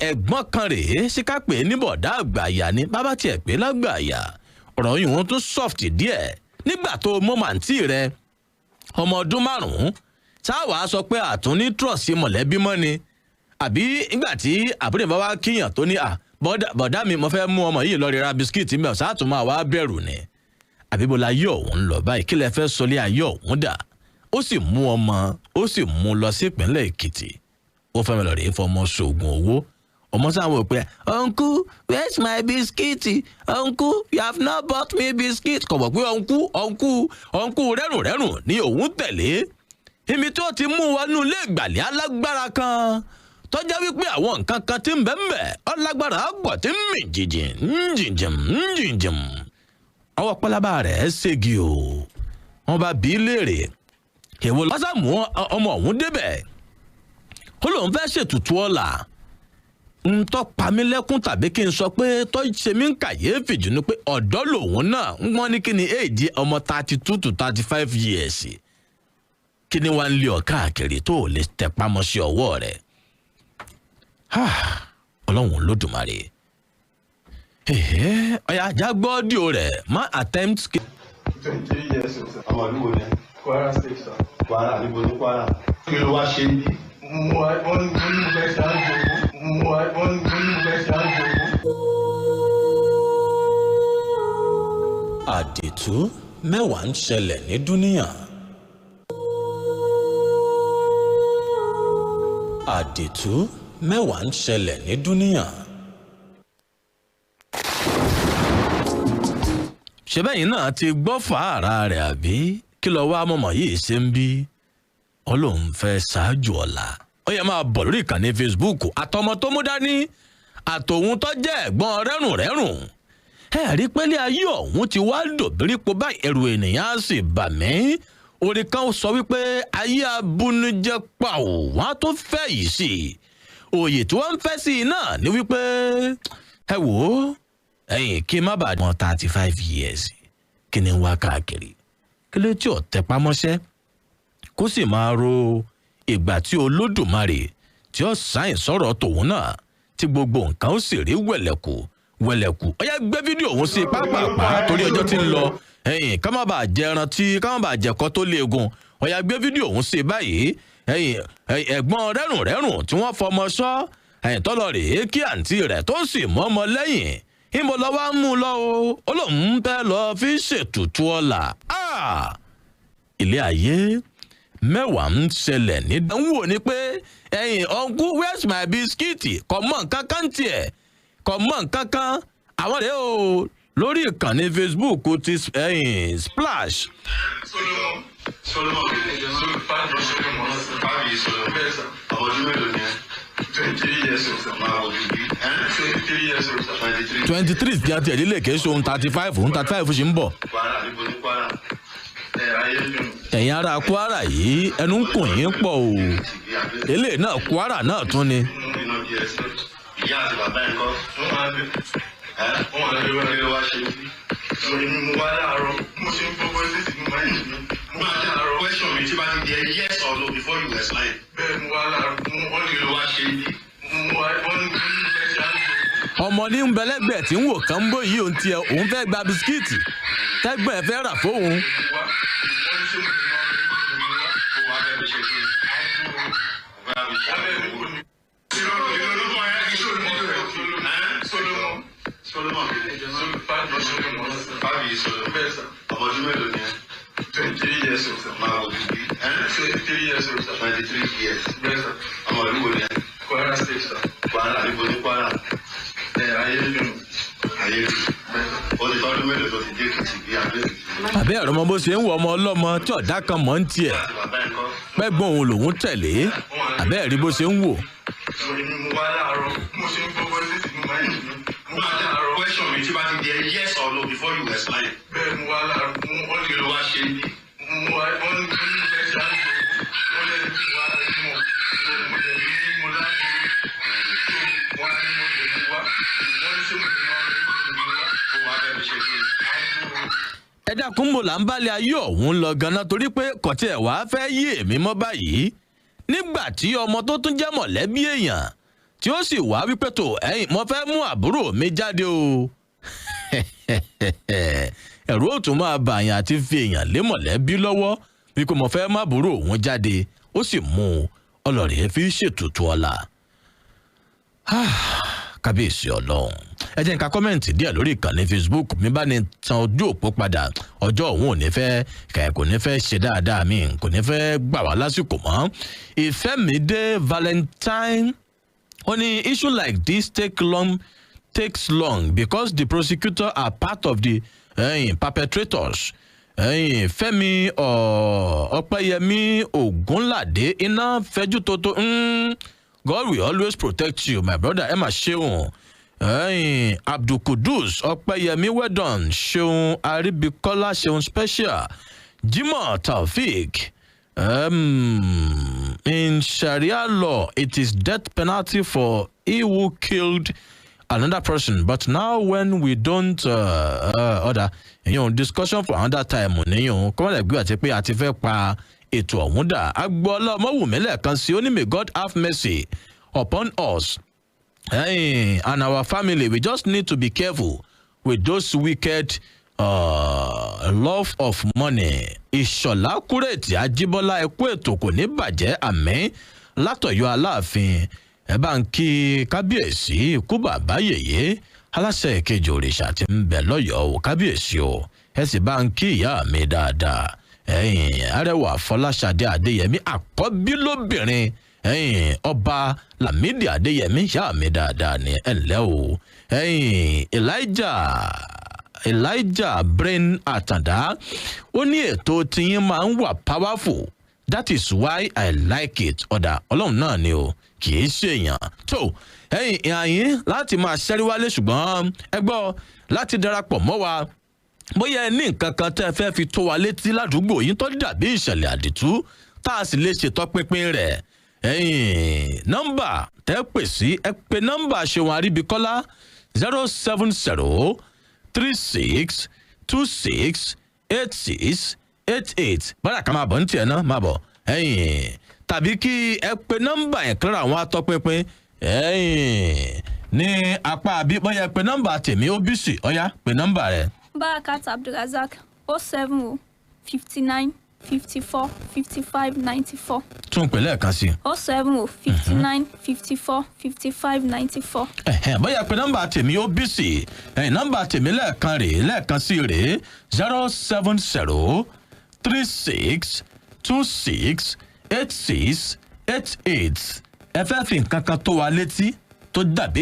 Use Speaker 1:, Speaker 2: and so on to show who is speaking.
Speaker 1: Ẹ̀gbọ́n kan rèé, síkà pé ní bọ̀dá àgbàyà ni bàbá tiẹ̀ pé lágbàyà. Ọ̀rọ̀ yìí wọ́n tún soft díẹ̀ nígbà tó mọ́ màǹtí rẹ ọmọ ọdún 5, táwa sọ pé àtún ní trust mọ̀lẹ́bí mọ́ ni, àbí nígbà tí àbúrò bá wá kíyàn tó ní à bọ̀dá mi, mo fẹ́ mú ọmọ yìí lọ rí ra bisikíìtì mi, ọ̀sán àtún máa wá bẹ̀rù ni? Àbí bó la ayé ọ̀hún ń lọ báyìí? Kí lẹ fẹ́ sọ lé ayé ọ̀hún dà? Ó sì mú ọmọ, ó sì mú lọ sí ìpínlẹ̀ Èkìtì. Ó fẹ́ mi lọ rèé fọmọ ṣoògùn owó. Ọmọ sáà wò pé, "Uncle, where's my biscuit? Uncle, you have not bought me biscuit." Kò mọ̀ pé uncle, uncle, uncle rẹ́rùn rẹ́rùn ni òun tẹ̀lé ibi tí ó ti mú wọnú ilé ìgbàlẹ̀ alágbára kan, tọ́já wípé àwọn nǹkan kan tí ń bẹ ń bẹ ọlágbára pọ̀, tí ń mì jìnjìn jìnjìn jìnjìn. Ọwọ́ pálábá rẹ̀ ségi o. Wọ́n bá bí léèrè èwo lọ́sàmù ọmọ ọ̀hún débẹ̀. Ó lóun fẹ́ ṣètùtù ọ̀la. Ń tọ́ pamílẹ́kún, tàbí kí n sọ pé tọ́ ṣe mí ń kàyéfì jù ni pé ọ̀dọ́ lòun náà ń wọ́n ní kí ni èjì ọmọ 32 to 35 years, kí ni wàá ń lé ọ káàkiri tó o lè tẹpá mọ́ sí ọwọ́ rẹ̀? Ọlọ́run Olódùmarè, ọ̀yà jágbọ́ audio rẹ̀ má attempt.
Speaker 2: 23 years old, sir.
Speaker 3: Ọmọ ìlú wo ni ẹ?
Speaker 2: Kwara State, sir.
Speaker 3: Kwara, níbo ní Kwara? Kí ló wá ṣe ń bí?
Speaker 2: Mo wá, wọ́n ní mo ní mo fẹ́ ṣe àjò owó. Mo wá, wọ́n ní mo ní mo fẹ́ ṣe àjò owó.
Speaker 1: Àdìtú mẹ́wàá ń ṣẹlẹ̀ ní dúníyàn. Àdìtú mẹ́wàá ń ṣẹlẹ̀ ní dúníyàn. Ṣé bẹ́yìn náà ti gbọ́ fàárà rẹ̀, àbí kí lọ wá mọ̀mọ́ yìí ṣe ń bí? Ọlọ́run fẹ́ ṣáájú ọ̀la. Ó yẹ máa bọ̀ lórí ìkànnì Facebook. Àtọmọ tó mú dání àtòun tó jẹ́ ẹ̀gbọ́n rẹ́rùn rẹ́rùn, ẹ rí pélé ayé ọ̀hún ti wá dòbírípo báyìí. Ẹ̀rù ènìyàn á sì bà mí. Orin kan sọ wípé ayé abúnijẹ́ pa ò, wọ́n á tún fẹ́ yìí sí i. Òye tí wọ́n ń fẹ́ sí i náà ni wípé, ẹ wò ó, ẹ̀yìn kí n má bàa mọ 35 years, kí ni ń wá káàkiri? Kí ló tí ò tẹpá mọ́ṣẹ́, kó sì máa ro ìgbà tí Olódùmarè tí ó sáyìn sọ̀rọ̀ tòun náà, tí gbogbo nǹkan ó sì rí wẹ̀lẹ̀kù wẹ̀lẹ̀kù? Ó yá, gbé fídíò òun sí pápápá torí ọjọ́ tí ń lọ. Ẹ̀yìn ká má bàa jẹ ẹran tí ká má bàa jẹ̀kọ́ tó léegun. Ó yá, gbé fídíò òun sí báyìí. Ẹ̀yìn ẹ̀gbọ́n rẹ́rùn rẹ́rùn tí wọ́n fọmọ sọ ẹ̀yìn tọ́lọ rèé kí àǹtí rẹ̀ tó sì mọ́ ọmọ lẹ́yìn. Ìmọ̀ lọ́wọ́ á mú un lọ o, ó lóun fẹ́ lọ fi ṣètùtù ọ̀la. Ilé ayé, mẹ́wàá ń ṣẹlẹ̀ ní. Ń wò ní pé ẹ̀yìn, "Uncle, where's my biscuit?" Kò mọ̀ nǹkan kan tiẹ̀, kò mọ̀ nǹkan kan. Àwọn rèé o lórí ìkànnì Facebook ti ẹ̀yìn Splash.
Speaker 2: Solomon.
Speaker 3: Solomon.
Speaker 2: Solomon.
Speaker 3: Fábíyì Solomon.
Speaker 2: Bẹ́ẹ̀ sà.
Speaker 3: Ọmọ ọdún mélòó ni ẹ?
Speaker 2: 23 years old, sir.
Speaker 3: Máa wò bíbí.
Speaker 2: 23 years old, sir.
Speaker 3: 23.
Speaker 1: 23 tí a ti ẹ̀dí lè ké so ohun 35, ohun 35 ṣì ń bọ̀.
Speaker 3: Kwara, níbo ní Kwara?
Speaker 2: Ẹ ayé dùn.
Speaker 1: Ẹ̀yin ará Kwara yìí, ẹnu ń kùn yín pọ̀ o. Eléyìí náà, Kwara náà tún ni.
Speaker 3: Nínú bí ẹsẹ̀. Ìyá àti bàbá ẹ̀ kọ́?
Speaker 2: Wọ́n máa ń bẹ̀.
Speaker 3: Ẹ́
Speaker 2: Wọ́n wà lórí
Speaker 3: kí ló wá ṣe ń bí?
Speaker 2: Mo ní mo wá láàárọ̀. Mo ṣe ń gbọ́ voices nínú mind mi. Mo wá láàárọ̀.
Speaker 3: Question mi tí bá ti di ẹ, yes or no before you explain.
Speaker 2: Bẹ́ẹ̀, mo wá láàárọ̀. Mo wọ́n
Speaker 3: Kí
Speaker 2: ní
Speaker 3: ló wá ṣe ń bí?
Speaker 2: mo wá, wọ́n ní mo ní mo fẹ́ ṣe àjò owó.
Speaker 1: Ọmọ ní ń bẹlẹ́gbẹ̀ẹ́ tí ń wò kán bó yìí, òun tiẹ̀ òun fẹ́ gba bisikíìtì tẹ́gbọ̀n ẹ̀ fẹ́ rà fóun.
Speaker 2: Mo wá. Wọ́n ní ṣé mo ní wá, mo ní mo wá.
Speaker 3: Kó wá fẹ́ fi ṣe kí ni? Mo fẹ́ fi ṣe
Speaker 2: Abẹ́ mi kò ní. Solomon.
Speaker 3: Solomon.
Speaker 2: Solomon.
Speaker 3: Fábíyì Solomon.
Speaker 2: Bẹ́ẹ̀ sà.
Speaker 3: Ọmọ ọdún mélòó ni ẹ?
Speaker 2: 23 years old, sir.
Speaker 3: Máa wò bíbí.
Speaker 2: 23 years old, sir.
Speaker 3: 23 years.
Speaker 2: Bẹ́ẹ̀ sà.
Speaker 3: Ọmọ ìlú wo ni ẹ?
Speaker 2: Kwara State, sir.
Speaker 3: Kwara, níbo ní Kwara?
Speaker 2: Ẹ ayé dùn.
Speaker 3: Ayé dùn. Ó ti tọ́dún mélòó tó ti dé Èkìtì bí abẹ́ Èkìtì?
Speaker 1: Àbẹ́ ẹ̀rọ ọmọ bó ṣe ń wọ ọmọ ọlọ́mọ tí ọ̀dà kan mọ̀ ń tiẹ̀
Speaker 3: Àti bàbá ẹ̀ kọ́?
Speaker 1: pẹ́gbọ́n òun lòún tẹ̀lé. Àbẹ́ ẹ̀rí bó ṣe ń wò.
Speaker 2: Mo ní mo wá láàárọ̀. Mo ṣe ń gbọ́ voices nínú mind mi. Mo wá láàárọ̀.
Speaker 3: Question mi tí bá ti di ẹ, yes or no before you explain.
Speaker 2: Bẹ́ẹ̀, mo wá láàárọ̀. Mo wọ́n
Speaker 3: Kí
Speaker 2: ní
Speaker 3: ló wá ṣe ń bí?
Speaker 2: mo wá, wọ́n ní mo ní mo fẹ́ ṣe àjò owó. Wọ́n lẹ́nu mo wá mọ̀. Mo lè ní mo láàbò. So wọ́n á ní mo lè mú wá. Wọ́n ní ṣé mo ní wá, mo ní mo wá.
Speaker 3: Kó wá fẹ́ fi ṣe kí ni?
Speaker 2: Àjò owó.
Speaker 1: Ẹ dákun, mo là ń balẹ̀ ayé ọ̀hún lọ ganan, torí pé kọ̀tí ẹ̀ wá fẹ́ yé èmi mọ́ báyìí nígbà tí ọmọ tó tún jẹ́ mọ̀lẹ́bí èèyàn. Tí ó sì wá wípé tó ẹ̀yìn, mo fẹ́ mú àbúrò mi jáde o, ẹ̀rù ó tún máa bàyàn àti fi èèyàn lé mọ̀lẹ́bí lọ́wọ́ wípé mo fẹ́ má àbúrò òun jáde. Ó sì mú un ọlọ́rẹ̀ fi ṣètùtù ọ̀la. Kábíyèsí Ọlọ́run! Ẹ jẹ́ n ka comment díẹ̀ lórí ìkànnì Facebook mi. Bá ní tan ojú òpó padà, ọjọ́ òun ò ní fẹ́ kẹ̀, kò ní fẹ́ ṣe dáadáa mi, kò ní fẹ́ gbà wá lásìkò mọ́. Ìfẹ́mídé Valentine ó ní, "Issue like this takes long because the prosecutor are part of the perpetrators." Fẹ́mi Ọpẹ́yẹmí Ògúnládé, iná fẹjú tótó, God will always protect you, my brother. Ẹ mà ṣeun. Abdulkudus Ọpẹ́yẹmí, well done. Ṣeun Aribikola, Ṣeun Special, Jimoh Taofik, "In Sharia law, it is death penalty for he who killed another person, but now when we don't order." Ìyẹn discussion for another time níyàn kọ́mọ̀lẹ́ gbé àti pé a ti fẹ́ pa ètò ọ̀hún dà. Agboola Ọmọwùmí lẹ́ẹ̀kan sí, ó ní, "May God have mercy upon us, hey, and our family. We just need to be careful with those wicked love of money." Ìṣọ̀lá Kúrètì Ajíbọ́lá, ẹ̀kú ètò, kò ní bàjẹ́, àmín. Látọ̀yọ́ Aláàfin, ẹ bá ń kí kábíyèsí ikú bàbá yèyé, aláṣẹ ìkejì òrìṣà tí ń bẹ lọ́yọ̀ọ́ o. Kábíyèsí o, ẹ sì bá ń kí ìyá mi dáadáa, ẹ̀yìn Arẹwà Fọláṣadé Adéyẹmí, àkọ́bí lóbìnrin ẹ̀yìn Ọba Lámìdí Adéyẹmí. Ìyá mi dáadáa ni, ẹ ǹlẹ́ o. Ẹ̀yìn Elijah Brain Àtàndá ó ní, "Ètò tiyín máa ń wà powerful, that is why I like it." Ọ̀dà Ọlọ́run náà ni o, kì í ṣèyàn tó ẹ̀yìn ìhàyín láti máa ṣẹ́rí wálé. Ṣùgbọ́n ẹ gbọ́, láti darapọ̀ mọ́ wa, bóyá ẹ ní nǹkan kan tẹ́ ẹ fẹ́ fi tó wa létí ládùúgbò yín tó dàbí ìṣẹ̀lẹ̀ àdìtú tá a sì lè ṣètọpinpin rẹ̀, ẹ̀yìn nọ́mbà tẹ́ pè sí, ẹ pè nọ́mbà Ṣeun Àríbíkọ́lá, 07036268688. Bọ́dà ká máa bọ̀ ní tiẹ̀ náà, máa bọ̀ ẹ̀yìn, tàbí kí ẹ pe nọ́mbà yẹn kílára àwọn atọ́pinpin ẹ̀yìn ní apá àbí bóyá ẹ pe nọ́mbà tèmi ó bí sí. Ọ̀yá, pe nọ́mbà rẹ̀.
Speaker 4: Barakat Abdulrazak, 070 59 54 55 94.
Speaker 1: Tún pè lẹ́ẹ̀kan sí i.
Speaker 4: 070 59 54 55 94.
Speaker 1: Ẹ̀hẹ̀n, bóyá pé nọ́mbà tèmi ó bí sí ẹ̀yìn, nọ́mbà tèmi lẹ́ẹ̀kan rèé, lẹ́ẹ̀kan sí rèé, 07036268688. Ẹ fẹ́ fi nǹkan kan tó wa létí tó dàbí